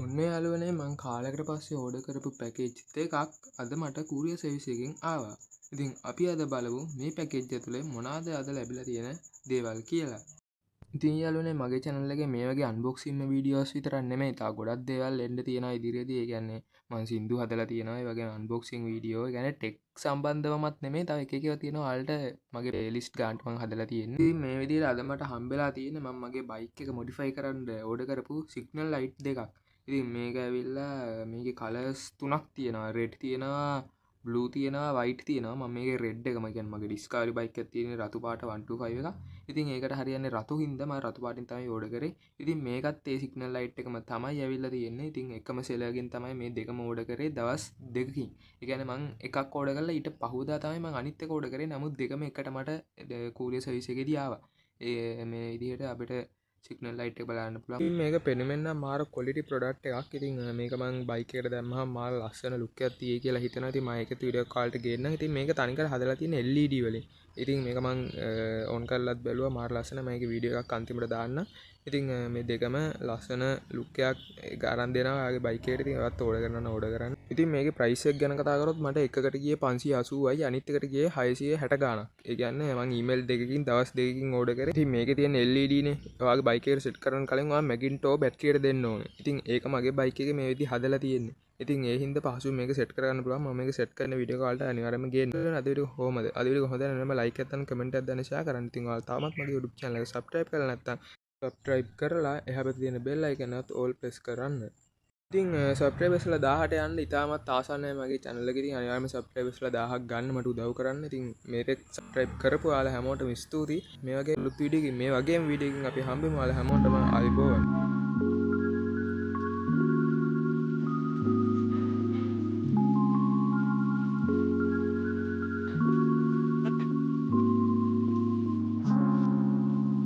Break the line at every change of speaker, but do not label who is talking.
ඔන්න යාළුවනේ, මං කාලෙකට පස්සේ ඕඩර් කරපු පැකේජ් දෙකක් අද මට කූරියර් සර්විස් එකෙන් ආවා. ඉතින් අපි අද බලමු මේ පැකේජ් ඇතුලේ මොනවාද අද ලැබිලා තියෙන දේවල් කියලා. ඉතින් යාළුවනේ, මගේ channel එකේ මේ වගේ අන්බොක්සිං වීඩියෝස් විතරක් නෙමෙයි, තව ගොඩක් දේවල් එන්න තියෙනවා ඉදිරියේදී. ඒ කියන්නේ මං සින්දු හදලා තියෙනවා, ඒ වගේම අන්බොක්සිං වීඩියෝ, ඒ කියන්නේ ටෙක් සම්බන්ධවමත් නෙමෙයි, තව එක එක ඒවා තියෙනවා ඔයාලට මගේ ප්ලේලිස්ට් ගන්නට මං හදලා තියෙන්නේ. ඉතින් මේ විදිහට අද මට හම්බෙලා තියෙන්නේ මං මගේ බයික් එක මොඩිෆයි කරන්න ඕඩර් කරපු සිග්නල් ලයිට් දෙකක්. ඉතින් මේක ඇවිල්ලා මේකේ කලර්ස් තුනක් තියෙනවා. රෙඩ් තියෙනවා, බ්ලූ තියෙනවා, වයිට් තියෙනවා. මම මේකේ රෙඩ් එකම, කියන්නේ මගේ ඩිස්කවරි බයික් එකක් තියෙන රතු පාට 125 එකක්. ඉතින් ඒකට හරියන්නේ රතු හින්දා මම රතු පාටින් තමයි ඕඩර් කරේ. ඉතින් මේකත් ඒ සිග්නල් ලයිට් එකම තමයි ඇවිල්ලා තියෙන්නේ. ඉතින් එකම සෙලර්ගෙන් තමයි මේ දෙකම ඕඩර් කරේ දවස් දෙකකින්. ඒ කියන්නේ මං එකක් ඕඩර් කරලා ඊට පහුවදා තමයි මං අනිත් එක ඕඩර් කරේ. නමුත් දෙකම එකට මට කූරියර් සර්විස් එකේදී ආවා. ඒ මේ විදිහට අපිට සිග්නල් ලයිට් එක බලන්න පුළුවන්. ඉතින් මේක පෙනුමෙන් නම් මාර ක්වොලිටි ප්‍රොඩක්ට් එකක්. ඉතින් මේක මං බයික් එකට දැම්මහම මාර ලස්සන ලුක් එකක් තියෙයි කියලා හිතනවා. ඉතින් මම ඒකත් වීඩියෝ කාල් එකට ගේන්නම්. ඉතින් මේක තනිකර හදලා තියෙන්නේ LED වලින්. ඉතින් මේක මං ඔන් කරලත් බැලුවා, මාර ලස්සන. මම ඒකේ වීඩියෝ එකක් අන්තිමට දාන්නම්. ඉතින් මේ දෙකම ලස්සන ලුක් එකක් අරන් දෙනවා ඔයාගේ බයික් එකට. ඉතින් ඔයත් ඕඩර් කරනවා නම් ඕඩර් කරන්න. ඉතින් මේකේ ප්‍රයිස් එක ගැන කතා කරොත් මට එකකට ගියේ 580යි, අනිත් එකට ගියේ 660 ගාණක්. ඒ කියන්නේ මං ඊමේල් දෙකකින් දවස් දෙකකින් ඕඩර් කරේ. ඉතින් මේකේ තියෙන LED නේ. ඔයාගේ බයික් එකට සෙට් කරන කලින් ඔයා මැගින්ටෝ බැටරියට දෙන්න ඕනේ. ඉතින් ඒක මගේ බයික් එකේ මේ විදිහ හදලා තියෙන්නේ. ඉතින් ඒ හින්දා පහසුවෙන් මේක සෙට් කරගන්න පුළුවන්. මම මේක සෙට් කරන වීඩියෝ එක ඔයාලට අනිවාර්යයෙන්ම ගේන්න. අද වීඩියෝ කොහොමද? අද වීඩියෝ හොඳ නම් ලයික් එකක් දාන්න, කමෙන්ට් එකක් දාන්න, ෂෙයා කරන්න. ඉතින් ඔයාලා තාමත් මගේ YouTube channel එක subscribe කරලා නැත්නම් subscribe කරලා එහා පැත්තේ තියෙන bell icon එකත් all press කරන්න. ඉතින් සබ්ස්ක්‍රයිබර්ස්ලා 1000ට යන්න ඉතාමත් ආසන්නයි මගේ channel එක. ඉතින් අනිවාර්යයෙන්ම සබ්ස්ක්‍රයිබර්ස්ලා 1000ක් ගන්න මට උදව් කරන්න. ඉතින් මේක සබ්ස්ක්‍රයිබ් කරපු ඔයාලා හැමෝටම ස්තුතියි. මේ වගේ අලුත් වීඩියෝ එකකින්, මේ වගේම වීඩියෝ එකකින් අපි හම්බෙමු. ඔයාලා හැමෝටම ආයුබෝවන්.